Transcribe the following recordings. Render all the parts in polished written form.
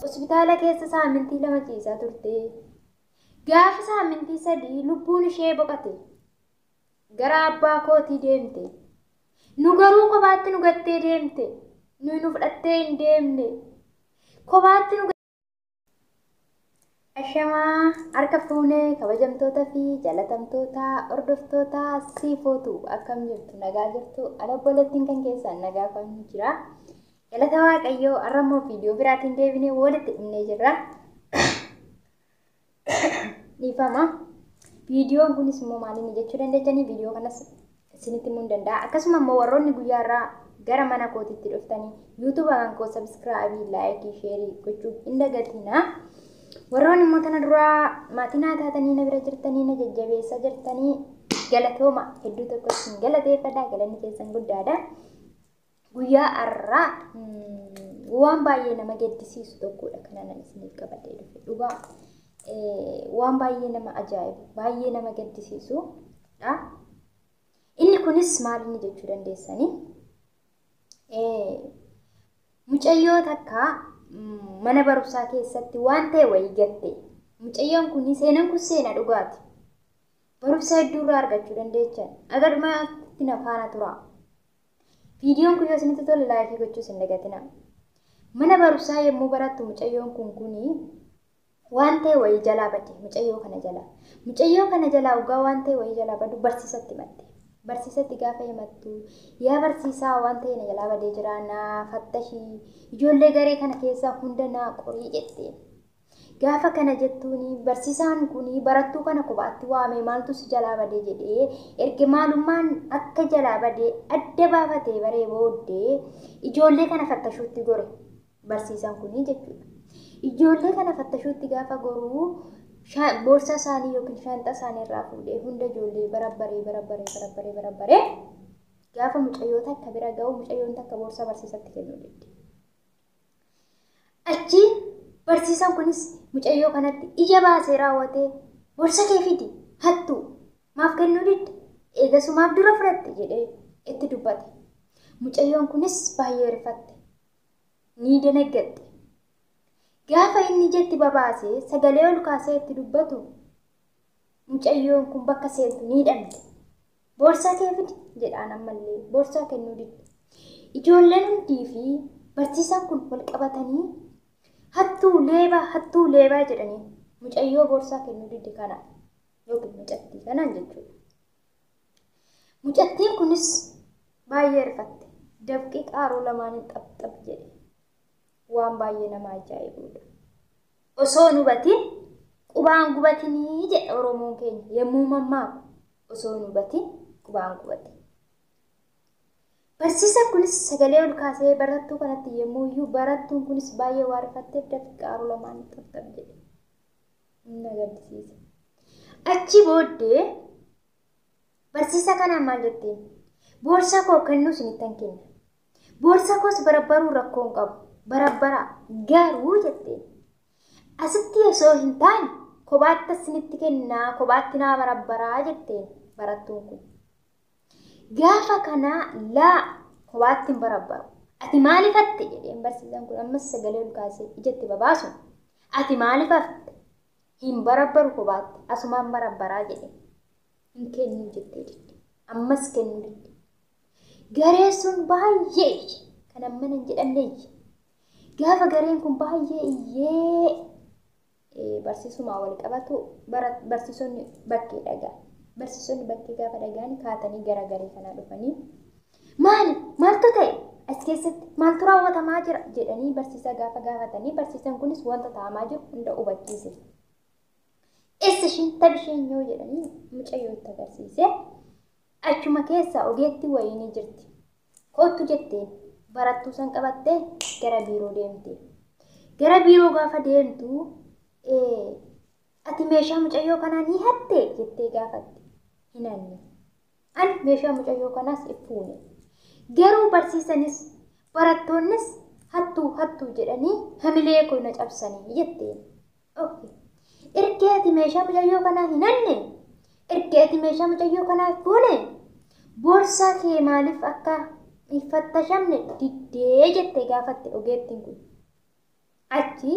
Hospitaala keessa saamintii 2 ciisaa turte. Gaafa saamintii 3 lubbuun ishee boqate. Gara abbaa kootii deemte. Nu garuu kophaatti nu gattee deemte. Nuyi nu fudhattee hin deemne. Kophaatti nu Ashamaa harka fuunee kabajamtoota fi jaalatamtoota hordoftoota siifootu akkam jirtu nagaa jirtu ana obboleettiin kan keessan nagaa kan jira. Galata Waaqayyoo har'a immoo viidiyoo biraatiin deebinee walitti dhufnee jirra. Dhiifama. Viidiyoon kunis immoo maaliin jechuu dandeechanii viidiyoo kanas isinitti himuu hin danda'a. Akkasuma immoo warroonni guyyaa irraa gara mana kootiitti dhuftanii yuutuuba kan koo sabiskiraabii, laayikii, sheerii gochuu hin dagatinaa. Warroonni immoo tana duraa maatii naa taatanii na bira jirtanii na jajjabeessaa jirtanii galatooma hedduu tokko isin galateeffadha. Galanni keessan guddaadha. Guyyaa har'aa waan baay'ee nama gaddisiisu tokkodha kan ani isiniif qabadhee dhufe. Dhugaa waan baay'ee nama ajaa'ibu, baay'ee nama gaddisiisudha. Inni kunis maal inni jechuu dandeessanii? Mucayyoo takka mana barumsaa keessatti waan ta'e wayii gatte. Mucayyoon kun seenaan kun seena dhugaati. Barumsa hedduu irraa argachuu dandeechan. Agadhumaatti na faana tura. Viidiyoon kun yoo isinitti tole laayikii gochuus hin dagatina. Mana barumsaa yommuu barattu mucayyoon kun kuni waan ta'e wayii jalaa badde mucayyoo kana jalaa. Mucayyoo kana jalaa dhugaa waan ta'e wayii jalaa badu barsiisatti himatte. Barsiisatti gaafa himattu yaa barsiisaa waan ta'e na jalaa badee jira naa fattashii ijoollee garee kana keessaa hunda naa qorii jette. Gaafa kana jettuuni barsiisaan kun barattuu kana kophaatti waamee maaltu si jalaa badee jedhee erga maalummaan akka jalaa badee adda baafatee baree booddee ijoollee kana fattashuutti gore barsiisaan kun jechuudha. Ijoollee kana fattashuutti gaafa goruu boorsaa isaanii yookiin shaanxaa isaanii irraa fuudhee hunda ijoollee barabbaree barabbaree barabbaree barabbaree gaafa mucayyoo takka bira ga'u mucayyoon takka boorsaa barsiisatti kennuu didde. Achi barsiisaan kunis mucayyoo kanatti ija baasee raawwatee boorsaa kee fidi hattu maaf kennuu didde eegasumaaf dura fudhatte jedhee itti dubbate. Mucayyoon kunis baay'ee rifatte ni danaggatte. Gaafa inni ijatti babaasee sagalee ol kaasee itti dubbatu mucayyoon kun bakka seentu ni dhabde. Boorsaa kee fidi jedhaan ammallee boorsaa kennuu didde. Ijoolleen hundii fi barsiisaan kun wal qabatanii hattuu leebaa jedhanii mucayyoo boorsaa kennuu didde kana yookiin mucattii kanaan jechuudha. Mucattiin kunis baay'ee rifatte. Dafqii qaaruu lamaaniin xapxap jedhe. Waan baay'ee nama ajaa'ibudha. Osoo hin hubatin qubaan gubatinii jedha Oromoon keenya yommuu mammaaku osoo hin hubatin qubaan gubatin. Barsiisaan kunis sagalee ol kaasee barattuu kanatti yommuu iyyuu barattuun kunis baay'ee waan rifatteef dafqii qaaruu lamaaniin xapxap jedhe. Na gaddisiise. Achi booddee barsiisaa kanaan maal jetteen? Boorsaa koo kennuu isinittan kenna. Boorsaa koos barabbaruu rakkoo hin qabu. Barabbara garuu jetteen. Asitti osoo hin taane kophaatti isinitti kennaa kophaatti naa barabbaraa jetteen barattuun kun. Gaafa kanaa laa kophaatti hin barabbaru. Ati maaliif hatte jedheen barsiisaan kun ammas sagalee ol kaasee ijatti babaasu. Ati maaliif hafte? Hin barabbaru kophaatti asumaan barabbaraa jedhe. Hin kennuu jettee didde. Ammas kennuu didde. Gareen sun baay'ee iyye. Kan ammana hin jedhamne iyye. Gaafa gareen kun baay'ee iyyee barsiisumaa wal qabatu barsiisonni bakkee dhagaa. Barsiisonni bakkee gaafa dhagaan kaatanii gara garee kanaa dhufanii maali maaltu ta'e as keessatti maaltu raawwatamaa jira jedhanii barsiisaa gaafa gaafatanii barsiisaan kunis wanta ta'amaa jiru hunda hubachiise. Eessa ishiin tabi isheen yoo jedhanii mucayyootti agarsiise. Achuma keessa ogeetti wayii ni jirti. Kottu jetteen barattuu san qabattee gara biiroo deemte. Gara biiroo gaafa deemtu ati meeshaa mucayyoo kanaa ni hatte jettee gaafatte. Hin hanne. Ani meeshaa mucayyoo kanaas hin fuune. Garuu barsiisanis barattoonnis Hattuu hattuu jedhanii hamilee koo na cabsanii jetteen. Okay. Erga ati meeshaa mucayyoo kanaa hin hanne, erga ati meeshaa mucayyoo kanaa hin fuune, boorsaa kee maaliif akka hin fattashamne diddee jettee gaafatte ogeettiin kun. Achi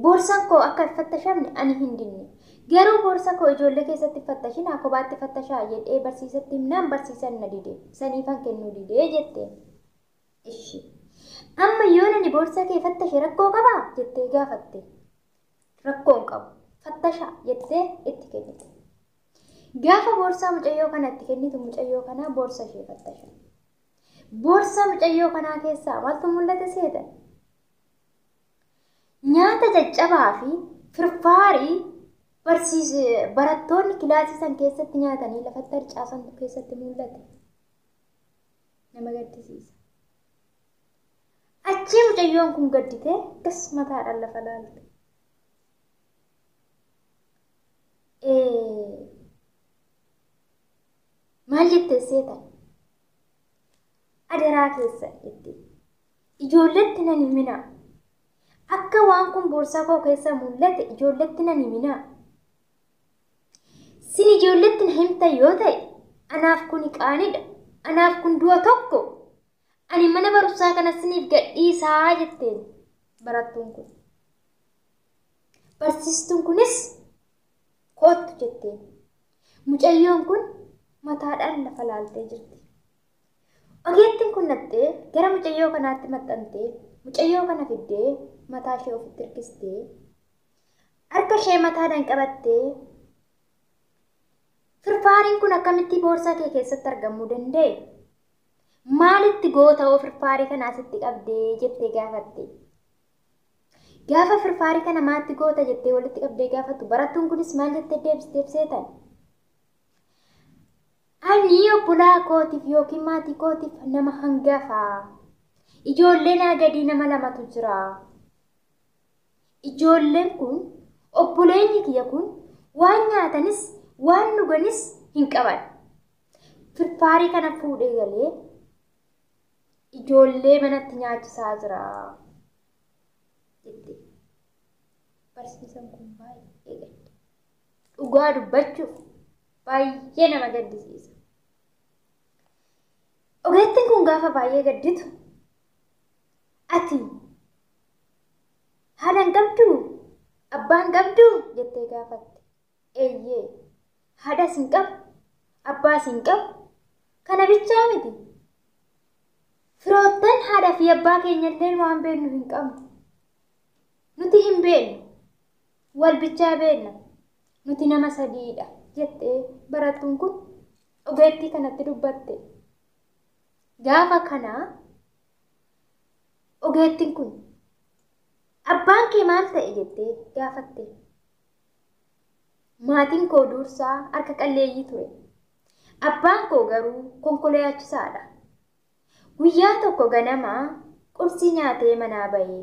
boorsaan koo akka hin fattashamne ani hin dinne. Garuu boorsaa koo ijoollee keessatti fattashinaa kophaatti fattashaa jedhee barsiisatti himnaan barsiisan na dide. Saniifan kennuu didee jetteen. Ishi. Amma yoo nani boorsaa kee fattashe rakkoo qabaa jettee gaafatte. Rakkoo hin qabu. Fattashaa jettee itti kennite. Gaafa boorsaa mucayyoo kana itti kennitu mucayyoo kanaa boorsa ishee fattasha. Boorsaa mucayyoo kanaa keessaa maaltu mul'ate seetan? Nyaata caccabaa fi firfaarii barattoonni kilaasii san keessatti nyaatanii lafatti harcaasantu keessatti mul'ate. Nama gaddisiisa. Achii mucayyoon kun gadditee gas mataadhaan lafa laalte. Maal jettee seetan? Adaraa keessa jettee. Ijoolletti nan himinaa. Akka waan kun boorsaa koo keessaa mul'ate ijoolletti nan himinaa. Sin ijoolletti na himtan yoo ta'e anaaf kun qaanidha. Anaaf kun du'a tokko. Ani mana barumsaa kana siniif gadhiisaa jetteen barattuun kun. Barsiistuun kunis koottu jetteen. Mucayyoon kun mataadhaan lafa laaltee jirti. Ogeettiin kun naqxee gara mucayyoo kanaatti maxxantee mucayyoo kana fiddee mataa ishee ofitti hirkistee harka ishee mataadhaan qabattee firfaariin kun akkamitti boorsaa kee keessatti argamuu danda'e? Maalitti goota hoo firfaarii kana asitti qabdee jettee gaafatte? Gaafa firfaarii kana maatti goota jettee walitti qabdee gaafattu barattuun kunis maal jettee deebisteef seetan? Ani obbolaa kootiif yookiin maatii kootiif nama hangafaa. Ijoollee naa gadii nama lamatu jira. Ijoolleen kun obboleenyi kiyya kun waan nyaatanis waan dhuganis hin qaban. Firfaarii kana fuudhee galee ijoollee manatti nyaachisaa jira. Jette. Barsiisaan kun baay'ee gadda. Dhugaa dubbachuuf baay'ee nama gaddisiisa. Ogeettiin kun gaafa baay'ee gadditu ati haadha hin qabduu? Abbaa hin qabduu? Jettee gaafatte. Eeyyee, haadhas hin qabu, abbaas hin qabu. Kana bichaa miti. Firoottan haadha fi abbaa keenyallee waan beeknu hin qabnu. Nuti hin beeknu. Wal bichaa beekna. Nuti nama sadiidha jettee barattuun kun ogeettii kanatti dubbatte. Gaafa kanaa ogeettiin kun abbaan kee maal ta'e jettee gaafatte. Maatiin koo dursaa harka qalleeyyii ture. Abbaan koo garuu konkolaachisaadha. Guyyaa tokko ganamaa qursii nyaatee manaa ba'ee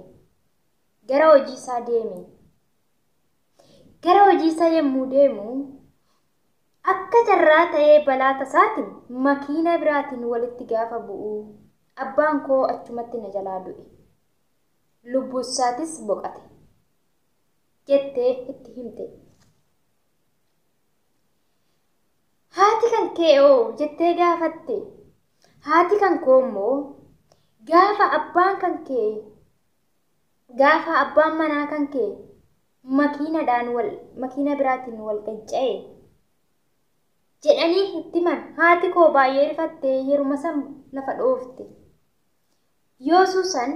gara hojii isaa deeme. Gara hojii isaa yommuu deemu akka carraa ta'ee balaa tasaatiin makiina biraatiin walitti gaafa bu'u abbaan koo achumatti na jalaa du'e. Lubbuu isaatis boqate jettee itti himte. Haati kan kee hoo jettee gaafatte. Haati kan koo immoo gaafa abbaan kan kee gaafa abbaan manaa kan kee makiinadhaan wal makiina biraatiin wal qacca'e jedhanii itti himan. Haati koo baay'ee rifattee yeruma san lafa dhoofte. Yoosuu san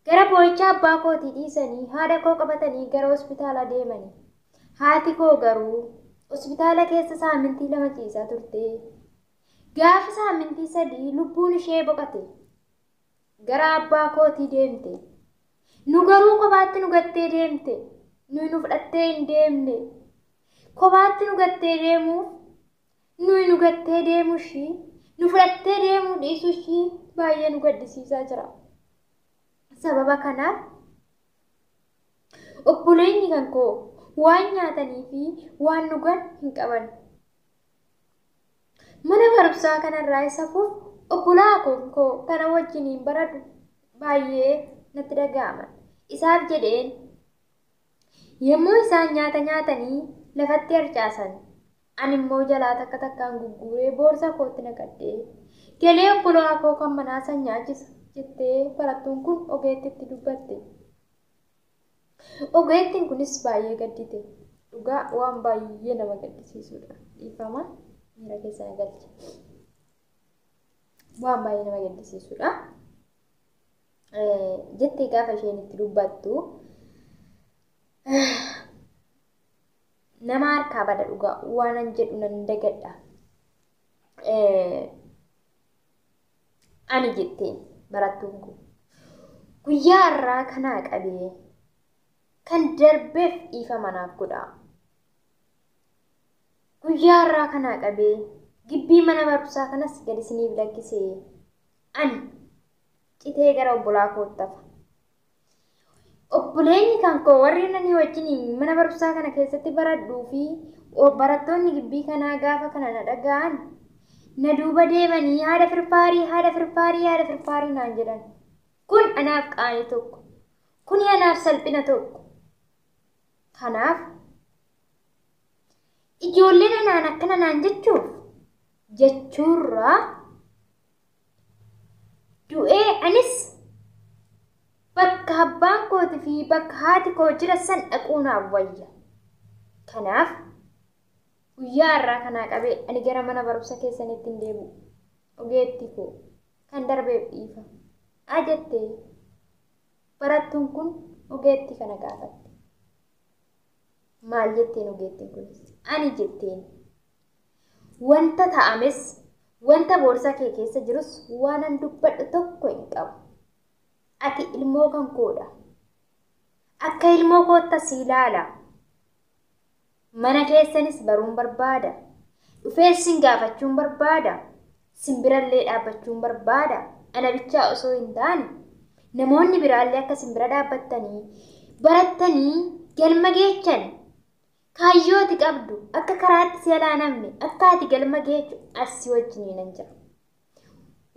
gara boo'ichaa abbaa kootii dhiisanii haadha koo qabatanii gara hospitaala deemani. Haati koo garuu hospitaala keessa saamintii 2 ciisaa turte. Gaafa saamintii 3 lubbuun ishee boqate. Gara abbaa kootii deemte. Nu garuu kophaatti nu gattee deemte. Nuyi nu fudhattee hin deemne. Kophaatti nu gattee deemuuf nuyi nu gattee deemuu ishii nu fudhattee deemuu dhiisuu ishii baay'ee nu gaddisiisaa jira. Sababa kanaaf obboleenyi kan koo waan nyaatanii fi waan dhugan hin qaban. Mana barumsaa kanarraa isa fuuf obbolaa koo kana wajjiniin baradhu baay'ee natti dhaga'aman. Isaaf jedheen yommuu isaan nyaata nyaatanii lafatti harcaasan ani immoo jalaa takka takkaan gugguuree boorsaa kootti naqadhee galee obbolaa koo kan manaa san nyaachisa jettee barattuun kun ogeettiitti dubbatte. Ogeettiin kunis baay'ee gaddite. Dhugaa waan baay'ee nama gaddisiisudha. Dhiifama miira keessa na galche. Waan baay'ee nama gaddisiisudha. Jettee gaafa isheen itti dubbattu nama harkaa bada dhugaa waanan jedhu nan dagadha. Ani jetteen barattuun kun guyyaa har'aa kanaa qabee kan darbeef dhiifama naaf godhaa. Guyyaa har'aa kanaa qabee gibbii mana barumsaa kanas gad isiniif lakkisee ani citee gara obbolaa kootti hafa. Obboleenyi kan koo warri nani wajjin mana barumsaa kana keessatti baradhuu fi barattoonni gibbii kanaa gaafa kana na dhaga'an na duuba deemanii haadha firfaarii haadha firfaarii haadha firfaarii naan jedhan. Kun anaaf qaanii tokko. Kuni anaaf salphina tokko. Kanaaf ijoolleen anaan akkana naan jechuuf jechuurraa du'ee anis bakka abbaan kootii fi bakka haati koo jira san dhaquu naaf wayya. Kanaaf guyyaa har'aa kanaa qabee ani gara mana barumsa keessanitti hin deebi'u. Ogeettii koo kan darbeef dhiifa. A jettee barattuun kun ogeettii kana gaafatte. Maal jetteen ogeettiin kunis? Ani jetteen wanta ta'ames wanta boorsaa kee keessa jirus waanan dubbadhu tokko hin qabu. Ati ilmoo kan koodha. Akka ilmoo kootta si ilaala. Mana keessanis baruun barbaada. Dhufees sin gaafachuun barbaada. Simbirallee dhaabbachuun barbaada. Ana bichaa osoo hin taane namoonni biraallee akka simbira dhaabbattanii barattanii galma geechan kaayyooti qabdu akka karaatti si alaanamne akka ati galma geechu asii wajjiniin nan jira.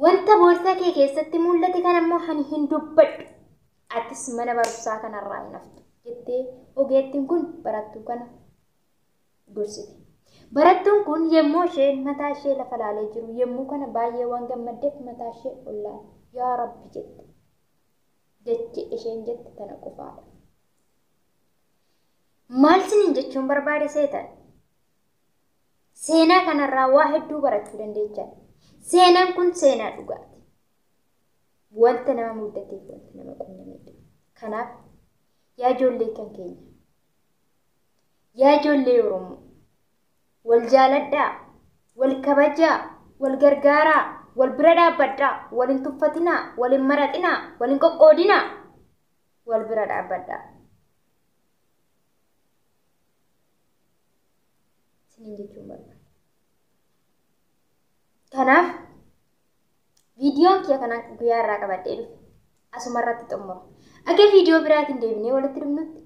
Wanta boorsaa kee keessatti mul'ate kan ammoo ani hin dubbadhu. Atis mana barumsaa kanarraa hin haftu jettee ogeettiin kun barattuu kana gorsite. Barattuun kun yommuu isheen mataa ishee lafa laalee jiru yommuu kana baay'ee waan gammaddeef mataa ishee ol laale. Yaa Rabbi jette. Jechi isheen jette tana qofaadha. Maal siniin jechuun barbaade seetan? Seenaa kanarraa waa hedduu barachuu dandeechan. Seenaan kun seenaa dhugaati. Wanta nama mudateef wanta nama qunnamedha. Kanaaf yaa ijoollee kan keenya, yaa ijoollee Oromoo, wal jaaladhaa, wal kabajaa, wal gargaaraa, wal bira dhaabbadhaa, wal hin tuffatinaa, wal hin maraxinaa, wal hin qoqqoodinaa, wal bira dhaabbadhaa. Isiniin jechuun barbaada. Kanaaf viidiyoon kiyya kana guyyaa irraa qabadhee dhufe asuma irratti xumura. Akka viidiyoo biraatiin deebinee walitti dhufnutti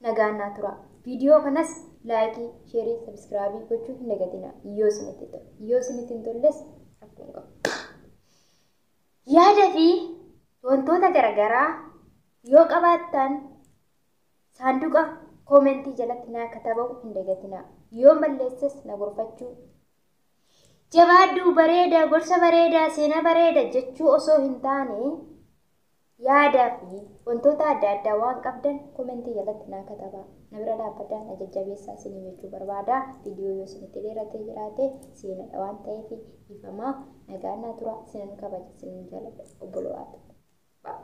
nagaan naa tura. Viidiyoo kanas laayikii, sheerii, sabskraabii gochuu hin dagatinaa. Yoo isinitti tole, yoo isinitti hin tolles rakkoo hin qabu. Yaada fi wantoota garaagaraa yoo qabaattan saanduqa koomentii jalatti naa katabuu hin dagatinaa. Yoo balleesses na gorfachuu. Jabaadhuu bareeda, gorsa bareeda, seenaa bareeda jechuu osoo hin taane yaadaa fi wantoota adda addaa waan qabdan koomentii jalatti naa katabaa. Na bira dhaabbadhaa, na jajjabeessaa isinii jechuu barbaada. Viidiyoo yoo isinitti dheeratee jiraate seenaadha waan ta'eef dhiifamaa. Nagaan naa tura. Isinan kabaja, isinan jaaladha. Obboloo haa ta'u.